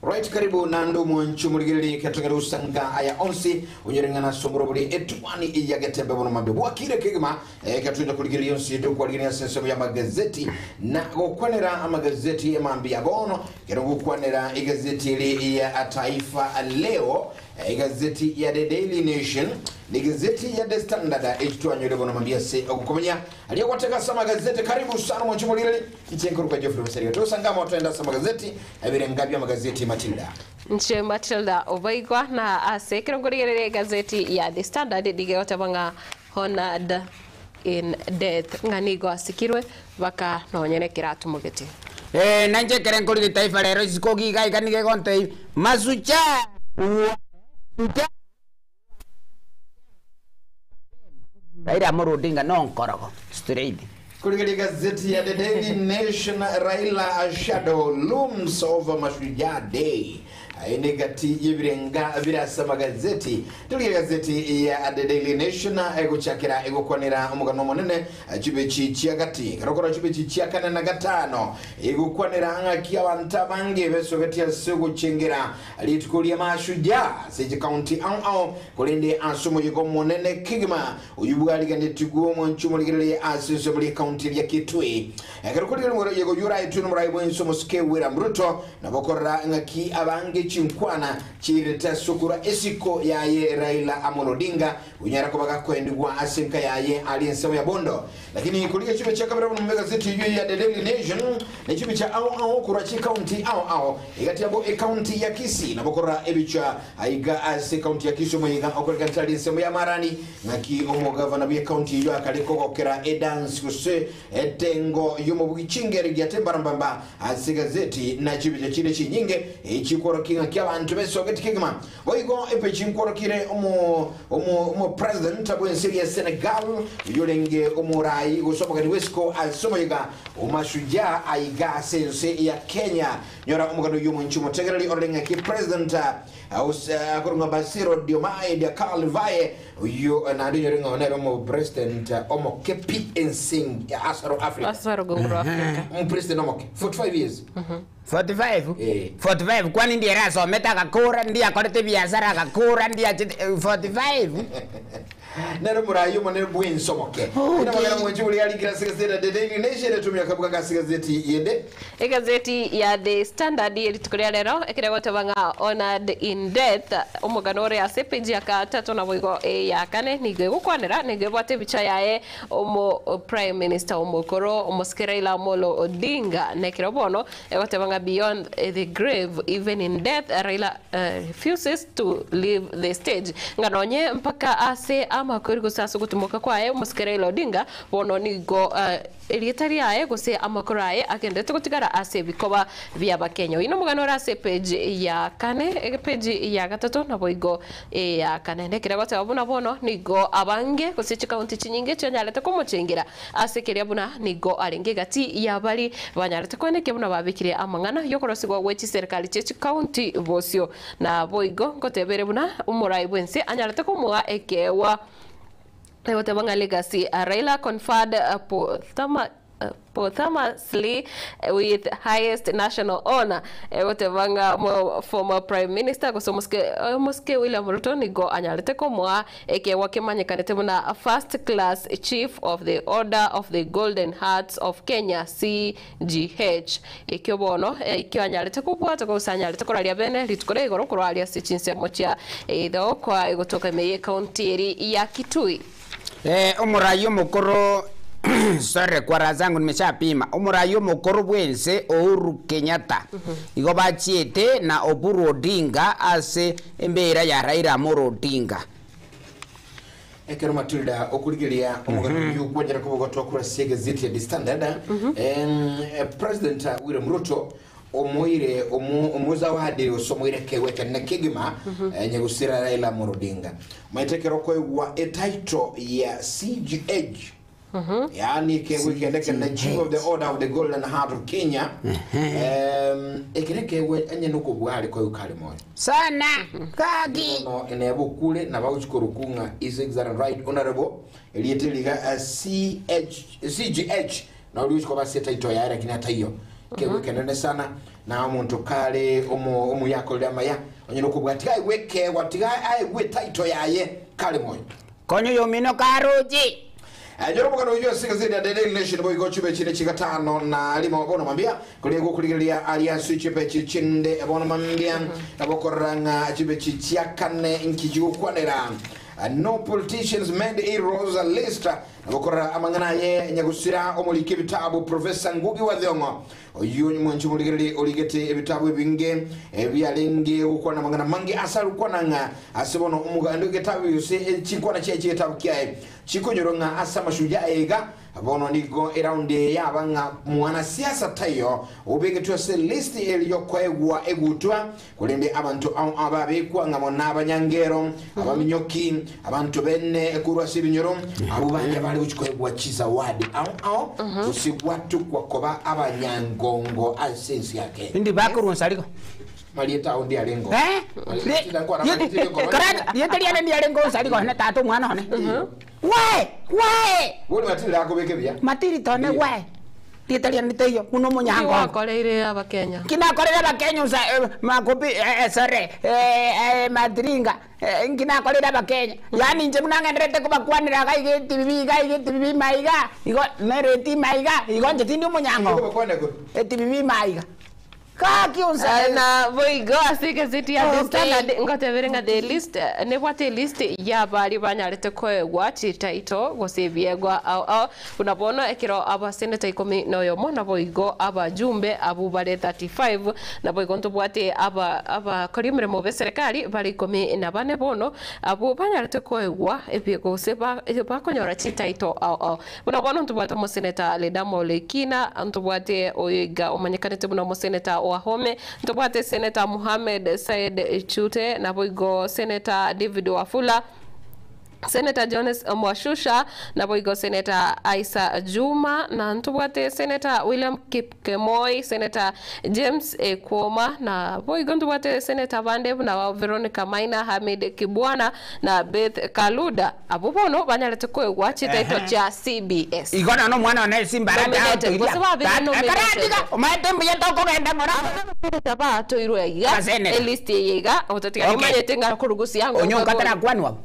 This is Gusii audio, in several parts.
Right karibu naende omwanchi omorigereria eketongere gosanga aya onsi onyore ng'a nase omorobori etuani ya getembe bono mambia bwakire kegima eketwende korigereria onsi tokwarigereria ase ensemo ya amagazeti na gokwanera amagazeti mambia bono kero gokwanera egazeti eri ya Taifa Leo egazeti ya The Daily Nation na egazeti ya The Standard eki twanyore bono mambia ase ogokomenya aria gwatega ase amagazeti karibu sana omwanchi omorigereria inche nkoruka Geoffrey Musaria tosanga amo twende ase amagazeti Ebirenga bi'amagazeti Matilda. Inche Matilda Obaigwa na ase ekero nkorigereria egazeti ya The Standard nigo egoteba ng'a Honoured in death ng'a nigo asikirwe baka nonye nekero atumogete. Ee, nainche ekero nkorigia Taifa Lero isiko iga iga nigo egontebia, Masucha! Masucha! Raila Amolo Odinga nonkorogo straight. Korigereria egazeti ya The Daily Nation, Raila shadow looms over Mashujaa Day. Aye negati y'ebirenga bire ase amagazeti. Torigereria egazeti ya The Daily Nation egochakera egokwanera omogano omonene chibechi chia gati. Ekero okora chibechi chia kane na gatano egokwanera ng'aki abanto abange besogetie ase ogochengera Rituko ria Mashujaa ase chikaunti ao ao, korende ase omoyega omonene kegima oyio bwariganetigwe omwanchi omorigereria ase ensemo ri'ekaunti eria Kitui. Ekero korigereria omoyega oyio oraetwe nomorai bw'ense omosike William Ruto, nabo okorora ng'aki abange chinkwana chiirete ase okorua esiko yaye Raila Amolo Odinga onyare koba gakoendigwa ase enka yaye aria ensemo ya Bondo. Lakini korigia chibe chia kabere buna egazeti eyio ya The Daily Nation ne chibe chia ao ao korwa chikaunti ao ao egati abo ekaunti ya Kisii nabo korora ebichwa aiga ase ekaunti ya Kisii omoyega okoreka ntari ensemo ya Marani ng'aki omogavana bw'ekaunti eyio akare kogokera edance gose etengo y'omobugi chingeri giate mbarambamba ase egazeti na chibicha chinde chinyinge echikworokia ng'aki abanto besogeti kegima Boigo epechi nkworokire omopresident bw'ense eria ya Senegal, oyio orenge omorai gose omogeni bw'esiko ase omoyega o Mashujaa aiga ase ense ya Kenya. Nyora omogano oyio omonche omotegereri orore ng'aki president akorwa ng'a Bassirou Diomaye Diakhar Faye oyio naende onyore ng'a nere omopresident omoke pi ense ase Africa. Ase orogongo rwa Africa. Omopresident omoke 45 years. 45 Eh. 45 kwani ndiye asomete agakora ndiye akorete ebiasara agakora ndiye achete 45 Nere omorai omonene bw'ense omoke. Okay. Ina magana mwenchi buri arikire ase egazeti ya The Daily Nation etumia akabuga gase egazeti yende. Egazeti ya The Standard rituko ria rero ekere goteba ng'a Honoured in death omogano ore ase epeji ya gatato naboigo eya kane nigo egokwanera nigo ebwate ebicha yaye Omo Prime Minister omokoro omosike Raila Amolo Odinga nekero bono egoteba ng'a beyond the grave even in death Raila refuses to leave the stage ng'a nonye mpaka ase amakweri gose ase ogotumoka kwaye omosike Raila Odinga bono nigo erieta riaye gose amakoro aye agenderete gotigara ase ebikoba bi'Abakenya. Oyio nomogano ore ase epage ya kane epage ya gatato naboigo Eya kane nekero egoteba buna bono nigo abange gose chikaunti chinyinge chianyarete komochengera ase keria buna nigo arenge egati y'abari banyarete koenekia buna babekire amang'ana y'okorosigwa gwe chiserikali chie chikaunti bosio. Naboigo ngoteba ere buna omorai bw'ense anyarete komoa ekeegwa egoteba ng'a legacy Raila conferred Posthumously with highest national honour, egoteba ng'a former prime minister gose omosike omosike William Ruto nigo anyarete komoa ekeegwa kemanyekanete buna First Class Chief of the Order of the Golden Hearts of Kenya, CGH. Ekio bono ekio anyarete kobwata gose anyarete koraria bene rituko ria igoro korwa aria ase chinsemo chia Ithokwa egotoka ime y'ecounty eri ya Kitui. Omorai omokoro sorry kwa raha zangu nimeshapima omorai omokoro bwense Uhuru Kenyatta igo bachiete na Oburu Odinga ase embera ya Raila Amolo Odinga. Ekero Matilda okorigereria omogano oyio kwanyara koba ogotwa ase egazeti ya The Standard, President William Ruto omoire omozawadi gose omoire ekeegwa ekenene kegima nyagusira Raila Amolo Odinga. Omanyete ekero okoegwa etitle ya CGH yaani ekeegwa ekende ekenene Chief of the Order of the Golden Heart of Kenya eke nekeegwa onye nokobua are koegwa kare moyo. Sana gaki. Bono neba okure nabo agochia korokwa ng'a His Excellency Right Honourable erieta eri iga CH CGH nabo rigochia koba ase etitle yaye lakini ataiyo. Ekeegwa ekenene sana. Na omonto kare omo omuya akorire amaya, onye nokobua tiga aegwe ekeegwa, tiga aegwe etaito yaye kare moyo. Konya oyomino karoche. Nyora omogano oyio ase egazeti ya The Daily Nation boigo chibechi ne chigatano na rimo bono mambia koria gokorigereria aria ase chibechi chinde bono mambia nabo okorora ng'a chibechi chia kane nki chigokwanera No politicians made heroes list nabo okorora amang'ana aye nyagusira omoriki ebitabu Professor Ngugi wa Thiong'o Oyio mwanche omorigererie origete ebitabu ebinge ebiarenge gokwana amang'ana amange ase arokwana ng'a ase bono omoganda egetabu gose chinkwana chiaye chi'egetabu kiaye chikonyorwa ng'a ase amashujaa aye iga. Bono nigo eraundi eye yaba ng'a mwanasiasa taiyo obegetwe ase list eri y'okoegwa egutwa, korende abanto ao ao babekwa ng'a mono abanyangero, abaminyoki, abanto bene korwa ase ebinyoro, abwo baria bare gochia koegwa chizawadi ao ao, gose gwatukwa koba abanyangongo ase ense ya Kenya. Indi bakorwa nsarigo. Marieta ao ndiarengo. Eh? Rieta riane ndiarengo nsarigo one tata omwana one. Wae! Wae! Bono matiri akobeka ebiya. Matiri tone wae! Rieta riane teiyo buna omonyangongo. Gwakoreire abakenya. Nki nakorire abakenya onsa makobi sorry matiringa nki nakorire abakenya yaani inche buna ng'enderete kobakwanera iga iga etibibi iga iga etibibi maiga igo nere eti maiga igo inche tindi omonyangongo Okobakwana ko. etibibi maiga. Gaki onsa Na boigo ase egazeti ya The Okay. Standard ngotebere ng'a the list nebwate elist y'abaria banyarete koegwa chitaito gose ebiegwa ao ao buna bono ekero abaseneta ikomi na oyomo naboigo abajumbe abwo bare 35 naboigo ntobwate aba abakori emeremo b'eserekari bare ikomi na bane bono abwo banyarete koegwa ebiegwa gose ba bakonyora chitaito ao ao. Buna bono ntobwate omoseneta Ledama Olekina, ntobwate oyo iga omanyekanete buna omoseneta Wahome, ntobwate Senator Mohamed Said Chute, naboigo Senator David Wafula, Senator Jones Mwashusha, naboigo Senator Aisa Juma, na ntobwate Senator William Kipkemoi, Senator James Ekwoma, na boigo ntobwate Senator bande buna Veronica Maina, Hamid Kibwana na Beth Kaluda. Abwo bono banyarete koegwa chitaito chia CBS. Igo nono omwana one simbarate Nominated. Gose babere nominated. Karatiga omaete mbuya tokogenda ng'ora. Abaseneta batoirwe iga Abaseneta. elist eye iga otatiga Okay. nimanyete ng'a korugusia Onyonka tarakwanwa abwo.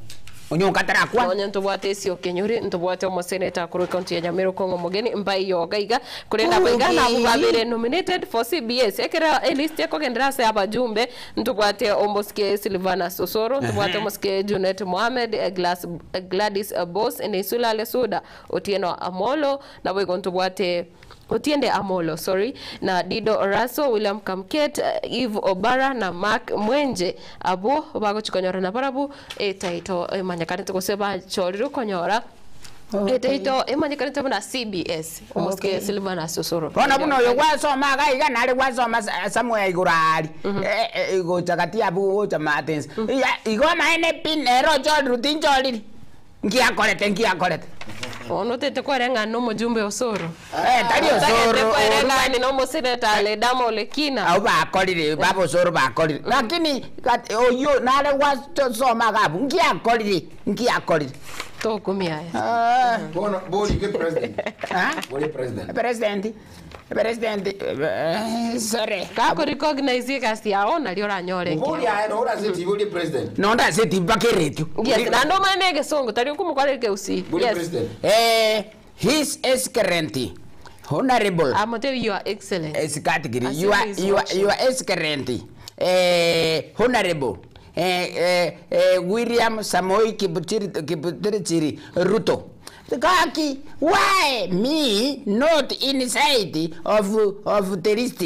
Onyonka tarakwanwa. Nonya ntobwate esio kenyori ntobwate omoseneta korwa ekaunti ya Nyamira okong'a omogeni mbaiyoga iga korende abo iga nabo babere nominated for CBS ekero elist ekogendera ase abajumbe Ntobwate omosike Silvanus Osoro, ntobwate omosike Junet Mohamed, Glas, Gladys Boss, Neisula Lesuda, Otieno Amolo, naboigo ntobwate Otiende Amolo, sorry, na Dido Raso, William Kamket, Eve Obara na Mark Mwenje. Abwo bagochi konyora nabarabwo etitle emanyekanete gose bachorirwe konyora Etaito emanyekanete buna CBS, omosike Okay. Silvanus Osoro. Bono buna oyo gwasoma iga iga nare gwasoma somewhere igoro aria gocha gati abwo gocha Martins. Iya igo amaene pi nere ochorirwe tinchoriri. Nki akorete nki akorete. Bono otete kwereng'ana na omojumbe Osoro. Eh tari Otagete Osoro kwereng'ani na omoseneta Ledama Olekina. Abwo bakorire baba Osoro bakorire lakini oyio nare gwasoma iga abwo nki akorire nki akorire. Tokumia aye. Bono bori ke president. Ah? Bori president. President. President sorry. Gako recognize egasi yao nario oranyore Bori ekeegwa. aye no ora seti bori president. Nonda ase TV mpaka eretio. Yes, naende omanye na egesongo tari okomokorera ekegusii. Bori Yes. president. Eh, his excellency honorable Amotebi your excellency. Esikati As you are he is you are watching. your excellency eh, honorable eh, eh, eh, William Samoei Kipchirchir Ruto. Gaki, why me not inside of the list?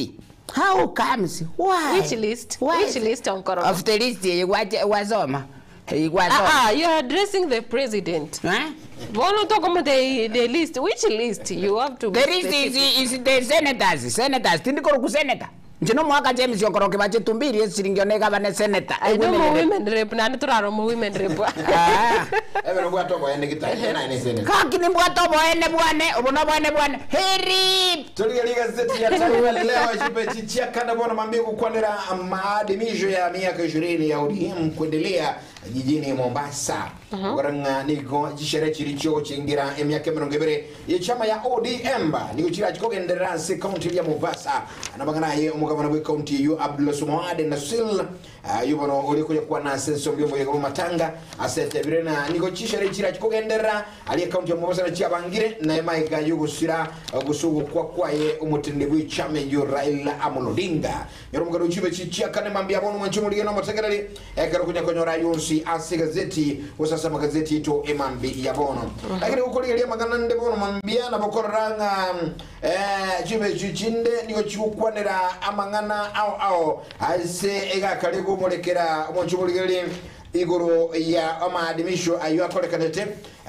How comes? Why? Which list? Why? Which list, Onkoro? Of the list, wasoma. Wasoma. Ah, ah, you are addressing the president. Eh? Bono talk the list. Which list? You have to be The list is, specific. is the senators. Senators. Tindikoro ku senator. Nche nomwaka James Okoro kibache tumbiri esiringi one gavana senator. I know Women mo rep. women rep nani turaro mo women rep. Ah. Ebe nobwate oboene gita ena ene senate. Kaki nimbwate oboene bwane obo noboene bwane heri Tuligalia gazeti ya Taifa Leo chipechi chia kanda bona mambi kukwanira maadhimisho ya miaka 20 ya ODM kuendelea. jijini Mombasa. Okora ng'a nigo chishere chiri chiogochengera emiaka 20 yechama ya ODM nigo chirachi kogenderera ase ekaunti ya Mombasa. Nabang'ana aye omogabana bwe ekaunti eyio Abdullah Sumwad Nasil ayio bono ore koyakwana ase ensonga y'omoyega bw'amatanga ase etebire na nigo chishere chirachi kogenderera aria ekaunti ya Mombasa na chiabangire na emaega y'ogosira gose ogokwa kwaye omoteneneri bw'echama eyio Raila Amolo Odinga. Nyora omoganda ochibe chichiakane mambia bono mwanche omorige na omotegereri ekero konya konyora ayio onsi ase egazeti gose ase amagazeti aito emambi ya bono. Lakini gokorigereria amang'ana ande bono mambia nabo okorora ng'a eh, chibe echio chinde nigo chigokwanera amang'ana ao ao ase egakare gomorekera omwanche omorigereria igoro ya amaadimisho ayio akorekanete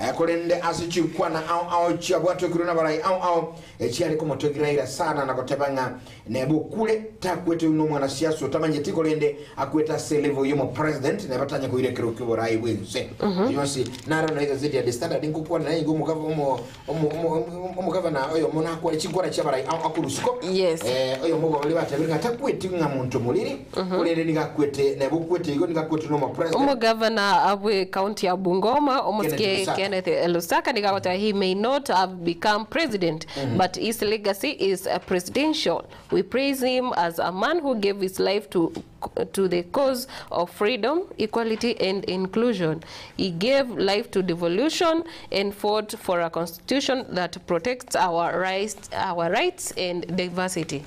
eh, korende ase chinkwana ao ao chiabwatokirwe nabarai ao ao echiare komotogira sana na goteba ng'a neba okure takwete buna omwanasiasa otamanyeti korende akwete ase level y'omo president neba tanya koira ekero ki'oborai bw'ense yonsi naro na egazeti ya The Standard nkokwana naye igo omogava omo omo omo omogavana oyomo nakware chinkwana chi'abarai ao akorusiko Yes. eh, oyomo bwabari batabire ng'a takweti ng'a monto moriri korende nigo akwete neba okwete igo nigo akwete na omo president Omogavana bwe county ya Bungoma omosike Kenneth Lusaka. Kenneth Lusaka nigo agoteba he may not have become president but his legacy is uh, presidential. We praise him as a man who gave his life to to the cause of freedom, equality and inclusion. He gave life to devolution and fought for a constitution that protects our rights, our rights and diversity.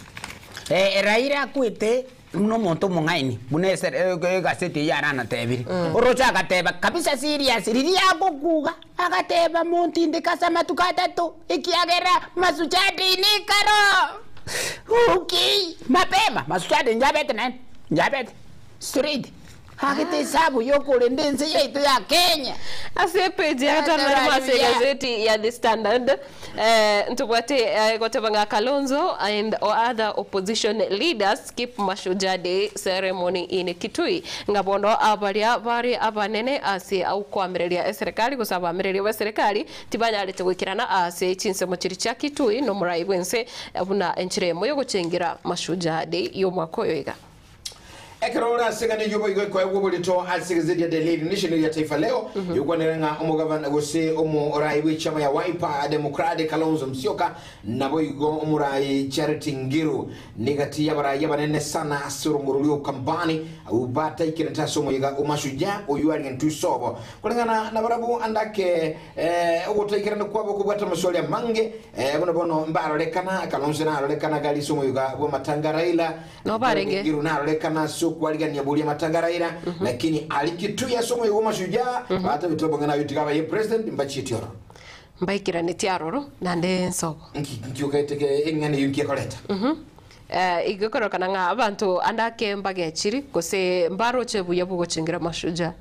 Eh, Raila akwete buna omonto omong'aini buna ese- eh, egaseti eyio aranatebire oroche agateba kabisa serious riria agokuga agateba montindeka ase amatuko atato ekiagera Mashujaa Day nikaro okay mapema Mashujaa Day njabete naende njabete straight agete esabu yokorenda ense yaito ya Kenya. Ase epeji ya gatano na rimo ase egazeti ya The Standard eh, ntobwate eh, goteba ng'a Kalonzo and other opposition leaders skip Mashujaa Day ceremony in Kitui ng'a bono abaria bare abanene ase okoamereria eserekari gose abaamereria b'eserekari tibanyarete goikerana ase chinsemo chiria chia Kitui na omorai bw'ense buna enchera eyemo yogochengera Mashujaa Day y'omwaka oyo iga. Ekero ore ase eng'ana eyio boigo ekoegwa oborito ase egazeti ya Daily Nation eria Taifa Leo, yokwanera ng'a omogavana gose omorai bw'echama ya Wiper Democratic Kalonzo Musyoka naboigo omorai Charity Ngilu negati y'abarai abanene sana ase orongoro rwa Ukambani abwo bataikerete ase omoyega o Mashujaa oyio arentwe isobo koreng'ana nabarabwo ande ake ogotaikerana kwabo kobwate amaswali amange buna bono mbarorekana Kalonzo narorekana gari ase omoyega bw'amatanga Raila Nabo barenge. Ngiru narorekana ase okwarigania boria amatanga Raila, lakini aria Kitui ase omoyega bw'amashujaa batabete obong'ina ayio tiga abaye president mbachieti ororo. Mbaikeranetie aroro naende nsobo. Nki nki okaete ke eng'ana eyio nki ekoreta? Eh, igo ekorokana ng'a abanto ande ake mbagechiri gose mbaroche buya bw'ogochengera amashujaa.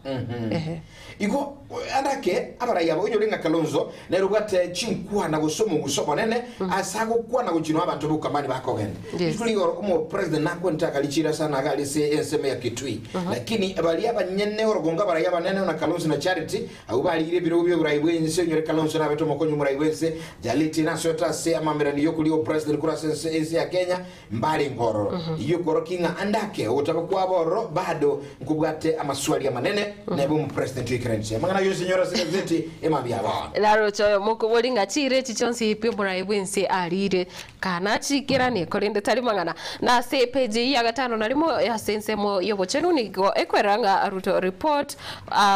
Ehe. Igo ande ake abarai aba onyore ng'a Kalonzo nere obwate chinkwana gose omoguso obonene ase agokwana gochia noo abanto b'Ukambani bakogenda. Yes. Rituko rigoro omo president nakwente akarichira sana iga aria ase ensemo ya Kitui. Lakini baria abanyene orogongo abarai abanene buna Kalonzo na Charity abwo barigire ebirogo bia oborai bw'ense onyore Kalonzo nabete omokonyi omorai bw'ense Jaliti nasoete ase amamerani y'okoria obopresident korwa ase ense ense ya Kenya Mbarenge ororo. Eyio ekworokia ng'a ande ake ogotaba kwabo ororo bado nkobwate amaswali amanene nebe omopresident oikera inse. Amang'ana ayio onsi nyora ase egazeti emambia ya bono. Naroche oyomo okobori ng'a chiira echi chionsi pi omorai bw'ense ariire, kanachiikeranie, korende tari mang'ana. Na ase epeji eyio ya gatano na rimo ase ensemo y'obochenu nigo ekwerera ng'a Ruto report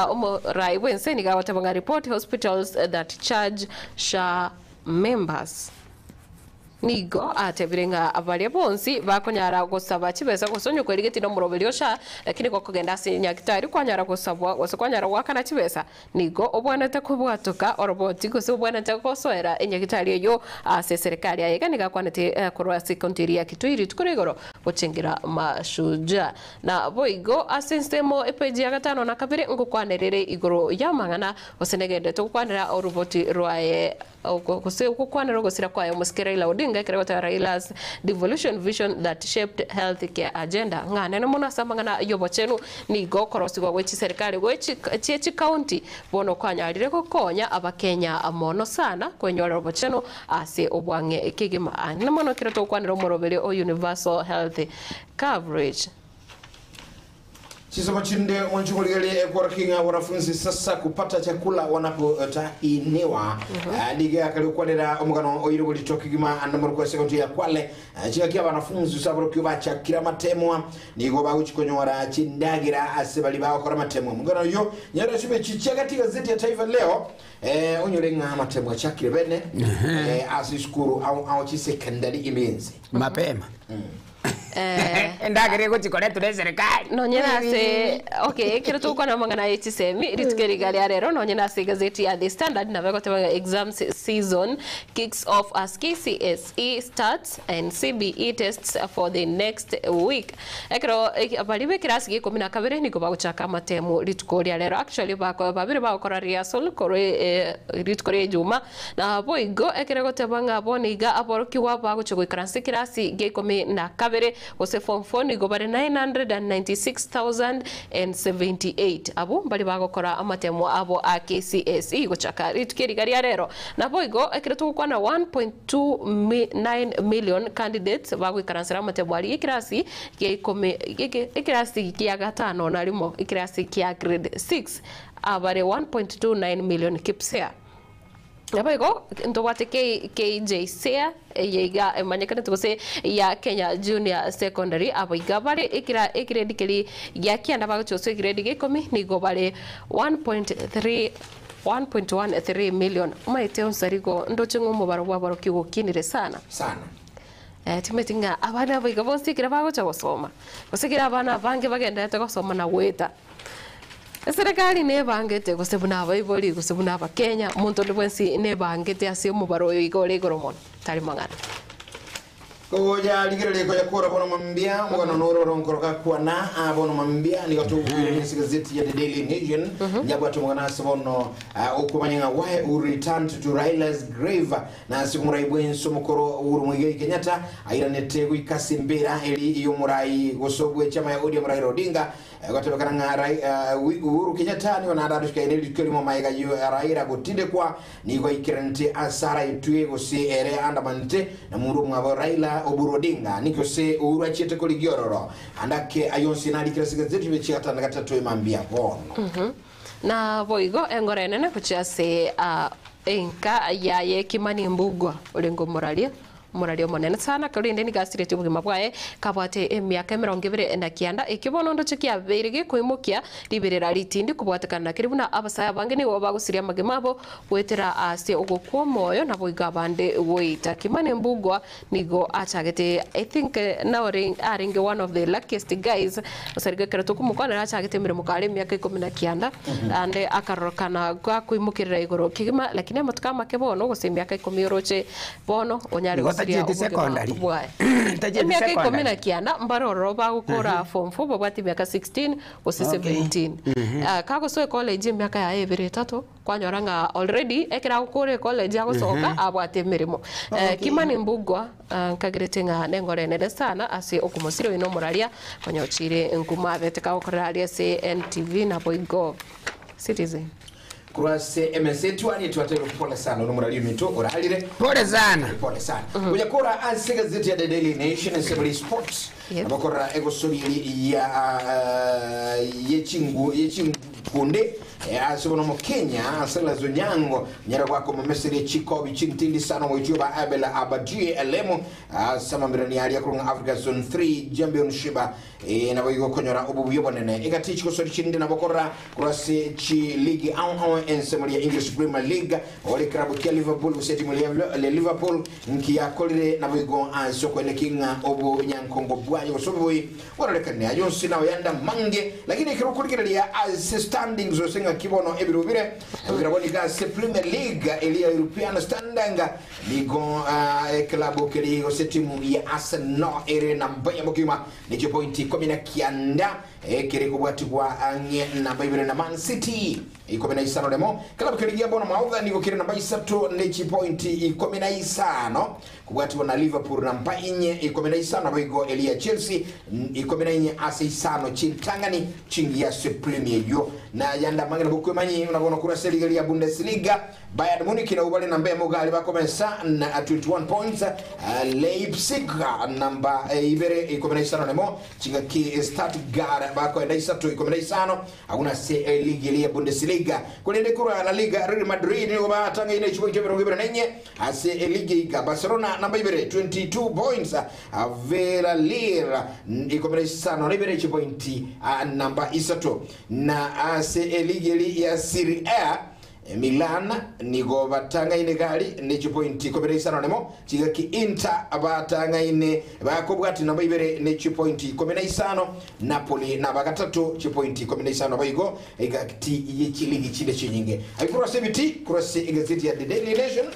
omorai bw'ense nigo agoteba ng'a report hospitals that charge SHA members. Nigo atebire ng'a baria bonsi bakonyara gosaba chibesa gose onye kwerigetie nomoroberi o SHA, lakini gokogenda ase nyagitari kwanyara gosabwa gose kwanyara goakana chibesa, nigo obwenerete kobwatoka oroboti gose obwenerete gosoera enyagitari eyio ase eserekari. Aye iga nigo akwanete korwa ase ekaunti eria ya Kitui rituko ria igoro gochengera Mashujaa. Na boigo ase ensemo epeji ya gatano na kabere ngokwanerere igoro y'amang'ana gose negenderete gokwanera oroboti rwaye Gose ogokwanera ogosira kwaye omosike Raila Odinga ekero goteba Raila's devolution vision that shaped health care agenda ng'a nene mono ase amang'ana y'obochenu nigo okorosigwa gwe chiserikali gwe chie chikaunti bono kwanyarire gokonya abakenya mono sana kwenyorera obochenu ase obwang'e kegima. Anene mono ekero togokwanera omoroberi o universal health coverage. Chisemo chinde mwanchukurigerie ekworokia ng'a wanafunzi sasa kupata chakula wanapotahiniwa. Nigo akari gokwanera omogano oire borito kegima ande morokwa ase egoto ya Kwale. Chingaki abanafunzi ase aborokigwa bachakire amatemwa nigo bagochi konyora chindagera ase baria bagokora amatemwa. Omogano oyio nyore ase emechi chiagati gazeti ya Taifa Leo onyore ng'a amatemwa achakire bene ase esukuru ao ao chisekondari ime ense. Mapema. Endagera egochi koretwa na eserikari. Nonye nase okay ekero togokwana amang'ana ya chisemi rituko eriga ria rero nonye nase egazeti ya The Standard nabo egoteba ng'a exams season kicks off as KCSE starts and CBE tests for the next week. Ekero baria ba ekerasi gia ikomi na kabere nigo bagochaka amatemu rituko ria rero actually bako babere bagokora rehearsal korwa rituko ria ejuma Naboigo ekero egoteba ng'a bono iga aborokigwa bagochia goikaransa ekerasi gia ikomi na kabere, gose form four, nigo bare 996,078. Abwo mbaria bagokora amatemo abo a KCSE gochaka rituko eri iga ria rero. Naboigo ekero togokwana 1.29 million candidates bagoikaransera amatemo aria ekerasi gia ikomi ekerasi gia gatano na rimo, ekerasi kia grade six, abare 1.29 million KPSEA. Naboigo ntobwate KJSEA eye iga emanyekanete gose ya Kenya Junior Secondary abo iga bare ekera egrade keri gia kianda bagochia gose egrade gia ikomi nigo bare 1.3 1.13 million. Omanyete onsarigo ndoche ng'a omobaro bw'aborokigwa okinire sana. Sana. Eh, timanyeti ng'a abana aba iga bonsi ekero bagocha gosoma gose ekero abana abange bagendererete gosoma na goeta. Eserekari nebangete, gose buna abaibori, gose buna abakenya, omonto onde bwensi nebangete ase omobaro oyo iga ore igoro mono, tari mang'ana. Kogocha rigereria koya kora bono mambia, omogano noro oro nkoroka kwana aa bono mambia, nigo togokwirania ase egazeti ya The Daily Nation, nyabwate omogano ase bono okomanya ng'a why Uhuru returned to Raila's grave, na ase omorai bwense omokoro Uhuru Muigai Kenyatta airanete goika ase embera eri y'omorai gose obwechama ya ODM Raila Odinga, Egotebekana ng'a Uhuru Kenyatta nigo naende aruchikaine rituko erimo magega ya Raila gotindekwa, nigo aikeranete ase araitwe gose ere andamanete na momura omwabo Raila Oburu Odinga. Niki gose Uhuru achiete korigia ororo? Ande ake ayio onsi narikire ase egazeti ime chigatano na gatato emambia bono. Naboigo engoro enene gochia ase enka yaye Kimani Mbugua orenge omoraria Omoraria omonene sana, korende nigo asiretie obogima bwaye kabwate emiaka emerongo ebere na kianda. Ekio bono ndoche kiabeire gekoimokia riberera ritindi kobwatekana na keria buna abasae abange nigo bagosiria amagima abo goetera ase ogokwa omoyo naboigo abande goita. Kimani Mbugua nigo achagete I think nore arenge one of the luckiest guys gose rigo ekero tokomokwanera achagete emeremo kare emiaka ikomi na kianda ande akarorokana gakoimokerera igoro kegima lakini amatuko amake bono gose emiaka ikomi oroche Bono onyare Nigo gosiria tachieti obogima secondary. bwaye. Tachieti Emiaka ikomi secondary. na kianda mbare ororo bagokora form four babwate emiaka 16 gose Okay. 17. Ah, kagosoa ecollege emiaka yaye ebere etato kwanyora ng'a already ekero agokora ecollege agosoka abwate emeremo. Eh, Kimani Mbugua ah, nkagerete ng'a nengoro enene sana ase okomosiria oyo na omoraria konya ochire nkuma abete kagokorera aria ase NTV naboigo Citizen. Korwa ase emesa etwani twatebiwe pole sana nomorari ominto orarire. Pole sana. Pole sana. Gocha kora ase egazeti ya The Daily Nation ase bari sports. Yep. Abakorera egosori eri ya yechingu yechinkunde ase bono Mokenya Silas Onyango nyara gwaka omomeseri echikobi chintindi sana omoichio ba Abel Abadie Elemo ase amamirani aria korwa ng'a Africa Zone 3 Championship Ee, naboigo okonyora obobuya obonene. Egati chigosori chinde nabo korora korwa ase chiligi ao ao ensemo ria English Premier League, ore eklabu kia Liverpool gose etimu ria Liverpool nkiyakorire naboigo ase okoeneki ng'a obonyankongo bwaye gose obobui bwarorekanire. Ayio onsi nao yande amange, lakini ekero okorigereria ase standings gose ng'aki bono ebirobio bire, birabwo nigo ase Premier League eria ya European standing nigo eklabu keria gose etimu ya Arsenal ere namba eyemo kegima Ne chipointi ikomi na kianda, ekere kobwatigwa ang'e namba ibere na Man City. Ikomi na isano nemo. Kelabu keria gia Bournemouth nigo kere namba isato ne chipointi ikomi na isano, kobwatiwa na Liverpool namba inye ikomi na isano, boigo eria Chelsea ikomi na inye ase isano chintang'ani chingiya ase Premier eyio. Na ayande amang'ina bokwemanyi buna bono korwa ase eliga ria Bundesliga, Bayern Munich nabwo bare namba emo gari bakomesa na 21 points, Leipzig namba ibere ikomi na isano nemo, chingaki Stuttgart bakoenda isato ikomi na isano. Agwo nase eligi eria ya Bundesliga. Korende korwa La Liga, Real Madrid nigo batang'aine chipointi 24 ase eligi eiga. Barcelona namba ibere 22 points, Villarreal 52 chipointi namba isato. Na ase eligi eria ya Serie A, Milan nigo batang'aine gari ne chipointi 15 nemo, chigaki Inter batang'aine bakobwati namba ibere ne chipointi 15, Napoli naba gatato chipointi 15 boigo egati ye chiligi chinde chinyinge. Ayio korwa ase ebiti korwa ase egazeti ya The Daily Nation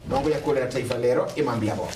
nongo yakorera Taifa Lero emambia bo.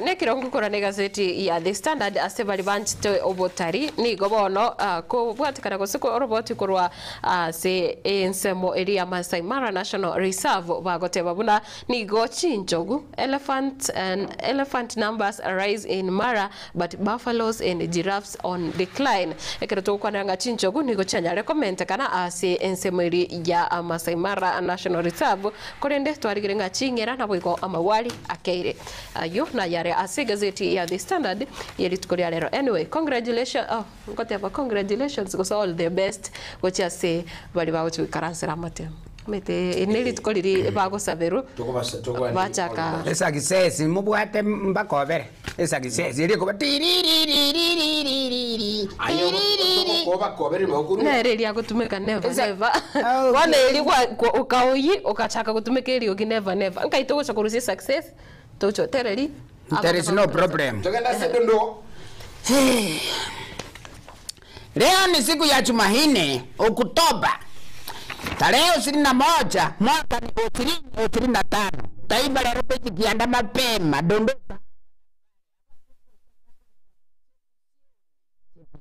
Nekero ngokora negazeti ya The Standard ase baria banchete obotari, nigo bono kobwatekana gose oroboti korwa ase ensemo eria ya Maasai Mara National Reserve bagoteba buna nigo chinchogu, elephant and elephant numbers rise in Mara but buffaloes and giraffes on decline. Ekero togokwanera ng'a chinchogu nigo chianyare komentekana ase ensemo eria ya Maasai Mara National Reserve, Korende twarigire ng'a ching'era naboigo amagwari akeire. Ayio nayare ase egazeti ya The Standard ye rituko ria rero. Anyway, congratulations, oh, ngoteba congratulations gose all the best gochia ase baria bagochia goikaransera amatemo. Omanyete eri ne rituko riria bagosaberwa bachaka. Esuccess mobwate mbakobere esuccess eria ekoba tiriririririririri Aye tiriririi. okobakoberire bagokorwa. Nere eria agotumeka never Esa- never. Ah, Bono eria gwa kwa okaoyi okachaka gotumeka eriogi never never. Nkai togocha korusia success toche otereri There is no problem. Togende ase dondo. Leo ni siku ya Jumanne, Oktoba tarehe 21 mwaka ni 2025. Taifa la Rupeti kianda mapema dondoka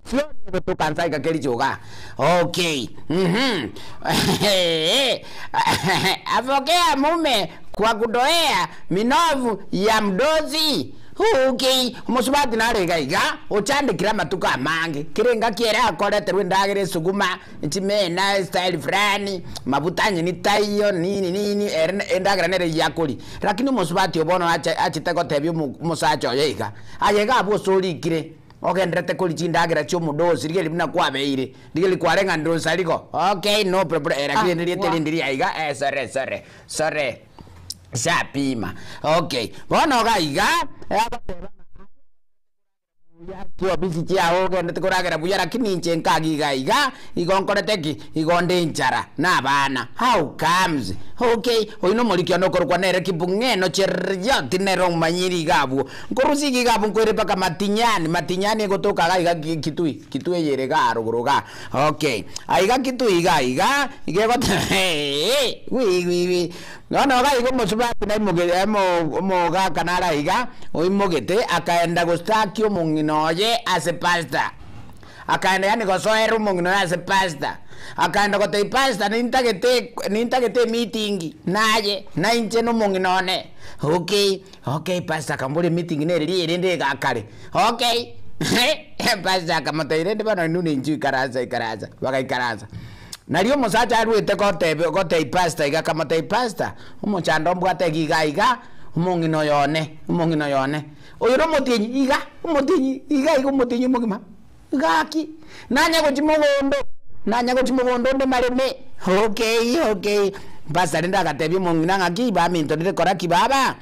sioni kutoka nsaika kelichoka okay Avokea mume kwa kudoea minovu ya mdozi okay omusubati nare iga iga ochandekire amatuko amange kere engaki ere akoreterwe endagera esuguma chimena estyle fulani mabuta onye ni taiyo nini nini ere endagera nere eywo akoria lakini omosubati obo bono ache achete gotebia omo omosacha oye iga aye iga abwo ase orikire Ogendererete koria chindagera chi'omodosi, rigereria buna kwabeire, rigereria kwareng'anire onsarigo, okay, no problem, eh, lakini Ah, rieta wa. rinde riria iga, eh, sorry, sorry, sorry, nshapima, okay. Bono iga iga, agoteba ng'a buya chiofisi chiago ogenderete koragera buya, lakini inche nkaga iga iga, igo nkorete ki? Igo nde enchara, na abana, how comes? Okay, oyio nomoriki one okorokwa nere Kipung'eno Cheruiyot nere omanyiri iga abwo. Nkorusia iga iga abwo nkoire mpaka Matinyani, Matinyani egotoka iga iga Kitui, Kitui eye ere igaa rogoro igaa. Okay, aiga Kitui iga iga, iga egoteba heee, wi wi wi. Bono iga iga omosubati naimoge omo omogaka nare aiga, oimogete akaenda gostaki omong'ina oye ase pastor. Akaenda yaani gosoera omong'ina oye ase pastor. Akaenda gotebia pastor nintagete nintagete emeeting naye, na inche na omong'ina one. Okay, okay pastor akamboria emeeting nere riria rende iga kare. Okay, pastor akamotebia rende bono inwe ninchu ikaransa ikaransa, bagaikaransa. Nario omosacha aruete gotebia gotebia pastor iga akamotebia pastor, omochando mbwate iga iga iga, omong'ina oyo one, omong'ina oyo one. Oyo nomotienyi iga, omotienyi iga iga omotienyi omogima, gaki, nanya gochia mogondo, nanya gochia mogondo onde mareme, okay okay. Pastor rende agatebia omong'ina ng'aki, baminto rende kora ki baba,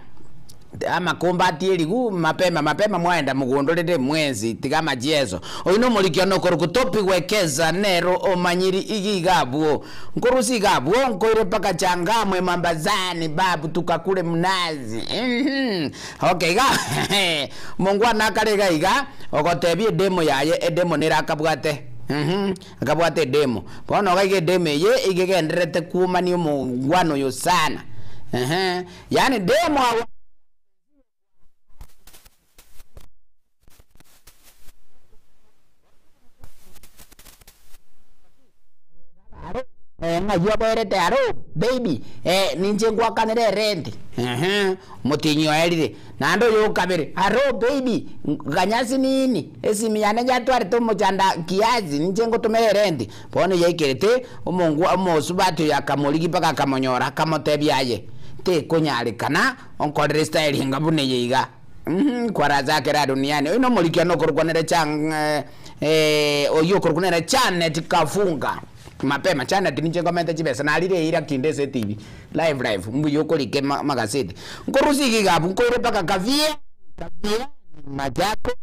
amakombe atierigwe mapema mapema mwaenda mogondo rende mwensi tiga amachieso. Oyio nomoriki one okorokwa Topi Wekesa nere omanyiri iga iga abwo. Nkorusia iga abwo nkoire mpaka Changamwe Mambazani babu tukakure mnazi uhmm. Okay iga omongwana akare iga iga ogotebia edemo yaye edemo nere akabwate uhmm akabwate edemo. Bono iga iga edemo eye iga egendererete kwomania omongwana oyo sana ehe yaani demo agwo. Ng'ai oberete aro baby eh ninche ngwakanere erenti ehe omotienyi oerire. Naende oyo okabere aro baby ganya sinini esimi yane yatwarete omochanda kiasi ninche ngotomere erenti. Bono yaikerete omongwa omosubati oyo akamorigia mpaka akamonyora akamotebia aye tekonyarekana onkorere style enga buna eye iga. Kwarachakera duniani oyo nomorikia nokorokwa nere Chang oyio okorokwa nere Janet Kafunga mapema Janet ninche nkomente chibesa narire eira kinde ase etibi live live mbuya okorika amagaseti nkorusia iga iga abwo nkoire mpaka Kaviani Kaviani Machakos.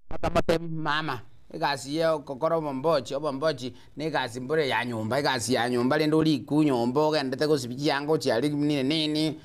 Bakamotebia, Mama, egasi ya ogokora obombochi, obombochi negasi mbore ya nyomba, egasi ya nyomba rende orikwe nyomba ogendete gosibia chianga ochiare nini nini,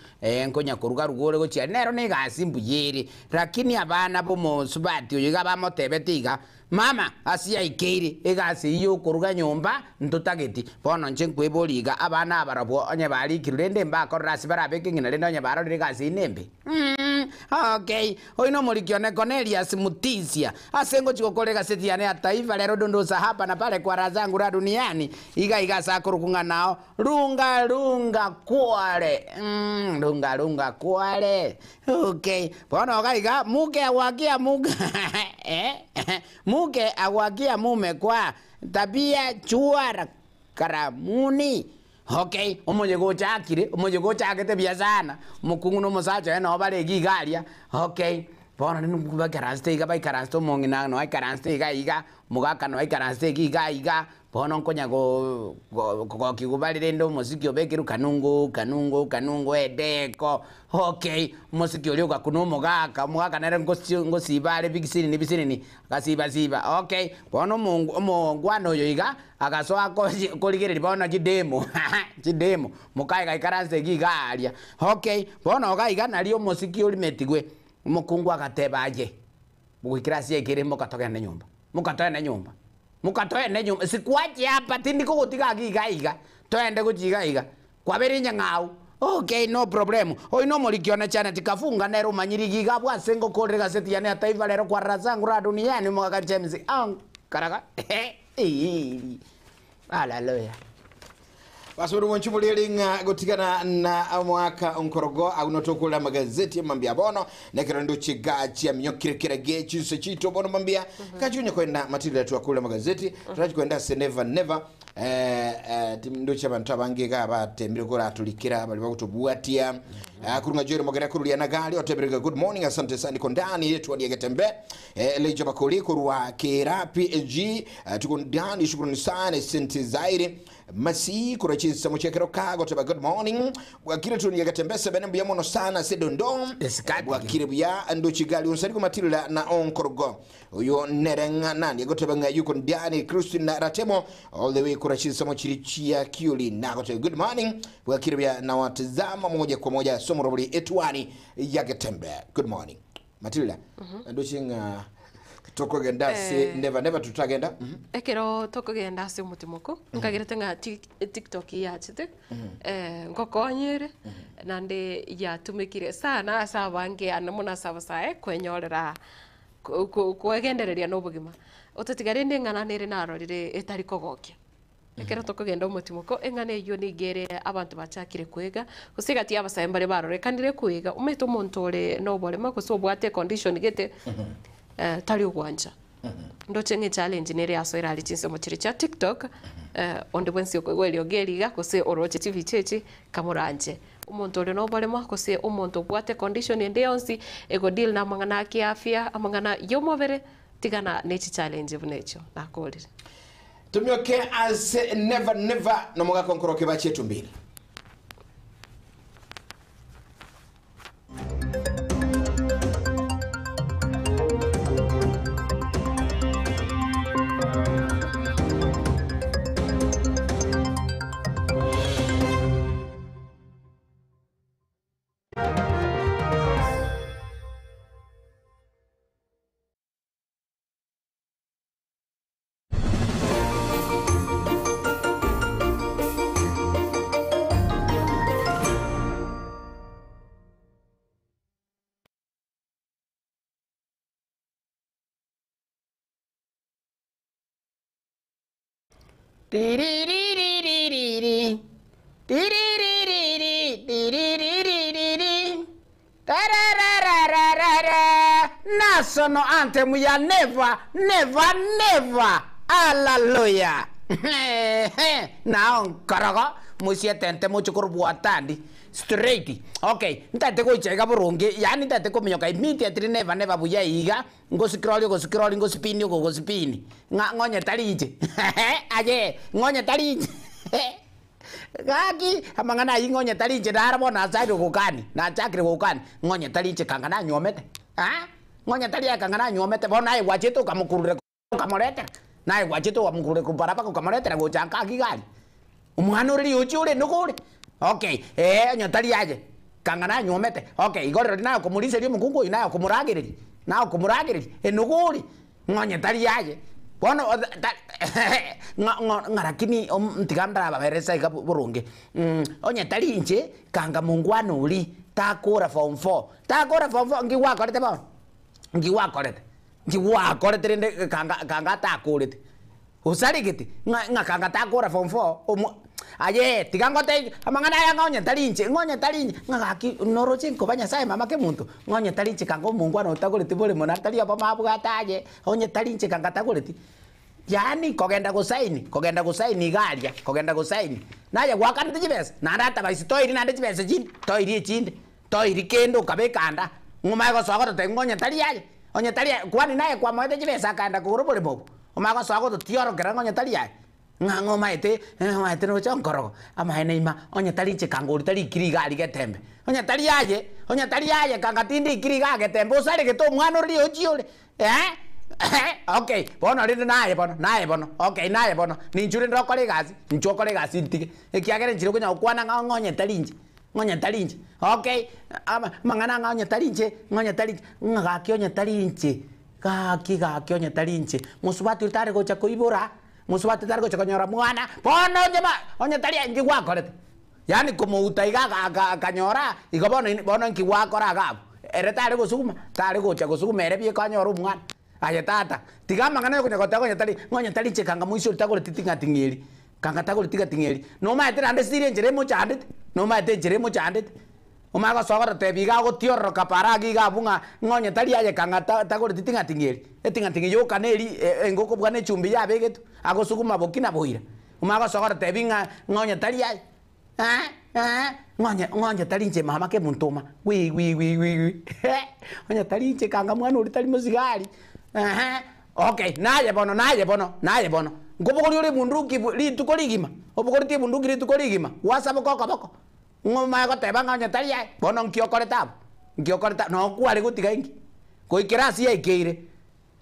nkonya koruga ruga ore gochia aria, nero negasi mbuya ere. Rakini abana bomosubati oyo iga bamotebete iga, Mama, ase yaikeire egasi eyio y'okoruga nyomba ntotageti. Bono inche nkweboria iga, abana aba barabwo onye barikirwe rende mbakorora ase barabeke ng'ina rende onye barorire egasi eyio nembe? Umm, okay. Oyio nomoriki one Cornelius Mutisia. Ase ngochia gokora egaseti yane ya Taifa Lero dondosa hapa na pale kwa raha zangu ra duniani, iga iga ase akorokwa ng'a nao Lunga lunga kware, umm, lunga lunga kware. Okay, bono iga iga muke agwakia muke eh, muke agwakia mume kwa tabia chwara karamuni. Okay, omoyega ochakire, omoyega ochagete buya sana, omokungu na omosacha oye nabo bare iga iga aria, okay, bono rende baikaransete iga baikaransete omong'ina noe aikaransete iga iga, omogaka noe aikaransete iga iga iga, Bono nkonya kogokigwa bare rende omosiki obekerwe kanungu kanungu kanungu edeko okay, omosiki oria ogakuna omogaka, omogaka nere ngosiba are bisinini bisinini, agasiba siba okay, bono omongu omongwana oyo iga, agasoa korigereria bono chidemo chidemo, mokaye gaikaranse iga iga aria, okay, bono iga iga nario omosiki orimetigwe, omokungu agateba aye, goikera ase yaikire mokatogende nyomba, mokatoende nyomba. Mokatoenda nyomba, sikwache apa, tindi kogotiga ake iga iga, toende gochia iga iga. Kwabeire enyang'au, okay, no problem. Oyio nomoriki one Janet Kafunga nere omanyire iga iga abwo ase ngokorera egaseti yane ya Taifa Lero kwarora zangu ra duniani omogaka James Ankaraga eeri. Hallelujah. Basubiri bonchi borieri ng'a gotigana na omwaka onkorogo agwo notokorera amagazeti amambia bono nekero ndoche gachia minyokire kera ge chinse chito bono mambia gachi konya kwenda matilda twakorera amagazeti turachi kwenda ase never never eh, eh, ndoche abanto abange iga batemire koraturikera bari bagotobwatia. Ah, kurunga jere mogere kururia na gari oteberega good morning asante sana niko ndani yetu hadi getembe eh, leja bakoli kurwa kera PG eh, tuko ndani shukrani sana sente zaire masi kurachisa muchekero kago teba good morning bwakire tu niyagatembesa sebene mbuya mono sana sedondo bwakire buya ndochigali unsari kumatilda na onkorogo uyo nerenga nani goteba nga yuko ndani Christine Ratemo all the way kurachisa mochirichia kiuli na goteba good morning bwakire buya na watazama moja kwa moja somo robuli etwani ya getembe good morning Matilda ndochinga tokogenda se Eh. never never tutagenda. Ekero tokogenda ase omotimoko nkagirete ng'a tiktok yachete ngokonyere naende yatumekire sana ase abange ane mono ase abasae kwenyorera kwegendereria na obogima. Otatiga rende eng'ana nere narorire etari kogokia. Ekero tokogenda omotimoko eng'ana eywo nigo ere abanto bachakire kwega gose egati ya abasae mbare barorekanire kwega omanyete omonto ore na oborema gose obwate econdition gete tari ogwancha. Ndoche ng'a echallenge nere yasoire aria chinsemo chiria chia tiktok onde bwensi okoigwa eriogi eri iga gose oroche chibicha echi kamoranche. Omonto ore na oborema gose omonto obwate econdition ende yonsi egodeal na amang'ana a kiafya amang'ana ya omobere tigana na echichallenge buna echio nakorire. Tumioke ase never never nomogaka onkoroke bachietu mbili. Tiririririri, tiriririri, tiriririri, tarararararara. National anthem ya never, never, never. Hallelujah. Nao nkorogo mosietente moche korobua tandi straight. Okay, ntaete goicha iga boronge, yaani ntaete kominyoka immediately never never buya iga ngoscroll ogoscroll ngosipini ogogosipini ng'a ng'onye tari inche aye ng'onye tari inche gaki amang'ana aywo ng'onye tari inche naro bono nachakire gokani nachakire gokani ng'onye tari inche kanga nanywomete ah ng'onye tari aye kanga nanywomete bono aye gwachete okamokurure okamoretera naye gwachete okamokurure korwa mpaka okamoretera gocha nka iga aria. Omwana ore riochi ore nigo ore? Okay, ee, onye tari aye, kanga nanywomete. Okay, igo rirorio naye okomoriseria omokungu oyio naye okomoragereria, naye okomoragereria, enogo ore, ng'a onye tari aye. Bono ota ng'a ng'a ng'a lakini om tiga ndarababeresa iga boronge, onye tari inche, kanga mongwana oria, takora form four, takora form four nki gwakorete bono? Nki gwakorete? Nki gwakorete rende kanga kanga atakorete? Osaregete, ng'a ng'a kanga takora form four, omo ayee tiga ngotebi amang'ana aya ng'a onye tari inche, ng'a onye tari inche, ng'a gaki noroche nkoba Nyasaye mama kemonto, ng'a onye tari inche kanga omongwana otagoreti boremo na tari obomo abwate aye, onye tari inche kanga tagoreti. Yaani kogenda gosaini, kogenda gosaini iga aria, kogenda gosaini, naye gwakanete chibesa, naende atabaisi toiri naende chibesa chinde, toiri echinde. Toiri kende okabeka anda, ng'a omanye gosoa gototebia ng'a onye tari aye, onye tari aye, kwani naye kwamoete chibesa akaenda kogora oboremo obwo, omanye gosoa gototiorokera ng'a onye tari aye, ng'a ng'a omaete omaete nocha nkorogo, amaene ima, onye tari inche kanga oria tarikiri iga aria getembe, onye tari aye, onye tari aye kanga tindikiri igaa getembe osaregete omwana ore riochi ore eh, okay, bono rende naye bono, naye bono, okay naye bono, ninchu rende okore egasi, inchu okore egasi ntige, ekiagera enchera okonya gokwana ng'a ng'a onye tari inche. Ng'onye tari inche, okay, ama amang'ana ng'a onye tari inche, ng'onye tari inche, ng'a gaki onye tari inche, gaki gaki onye tari inche, mosubati oria tare gocha koibora, mosubati tare gocha konyora mwana, bono onye ba onye tari aye inki gwakorete? Yaani komouta iga aka aka akanyora, igo bono in bono inki gwakora iga abwo? Ere tare gosuguma, tare gocha gosuguma ere bieka anyore omwana. Aye tata, tiga amang'ana ya okonya goteba onye tari ng'a onye tari inche kanga moisia oria tagoreti ting'ating'eri. Kanga tagoreti ting'ating'eri. Nomaete naende siri enchera emochandete, nomaete enchera emochandete. Omanye gosoa gototebia iga agotiororoka para age iga abwo ng'a ng'a onye tari aye kanga ta tagoreti ting'ating'eri. Eting'ating'eri yoka neri engoko buna echumbi yabegetwe, agosuguma bokina boira. Omanye gosoa gototebia ng'a ng'a onye tari aye. Ng'onye ng'onye tari inche mama kemonto oma wi wi wi wi wi onye tari inche kanga mwana oria tari mosigari okay naye bono naye bono naye bono nkobogoria ore ebunduki bu rituko rigima obogoretie ebunduki rituko rigima gwasaboka okoboko ng'o omanye goteba ng'a onye tari aye bono nki okorete abwo nki okorete abwo noo kware gotiga inki goikera ase yaikeire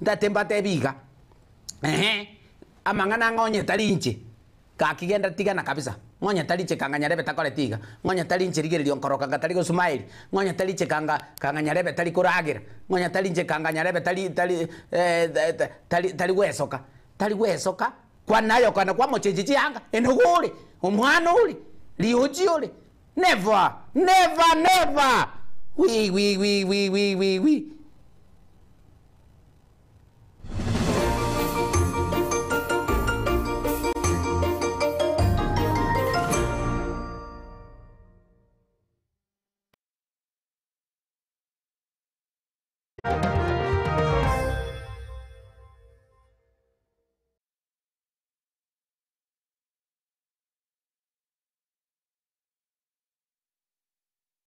ntate mbatebi iga amang'ana ng'a onye tari inche. Gaki genda tigana kabisa, ng'onya tari inche kanga nyarebe takoreti iga, ng'onya tari inche rigererio nkoroka nga tari gosumaeria, ng'onya tari inche kanga kanga nyarebe tari koragera, ng'onya tari inche kanga nyarebe tari tari tari tari gwesoka, tari gwesoka, kwani naye okogenda kwamochenchia chianga, enogo ore, omwana ore, riochi ore, never, never, never, wi wi wi wi wi wi wi.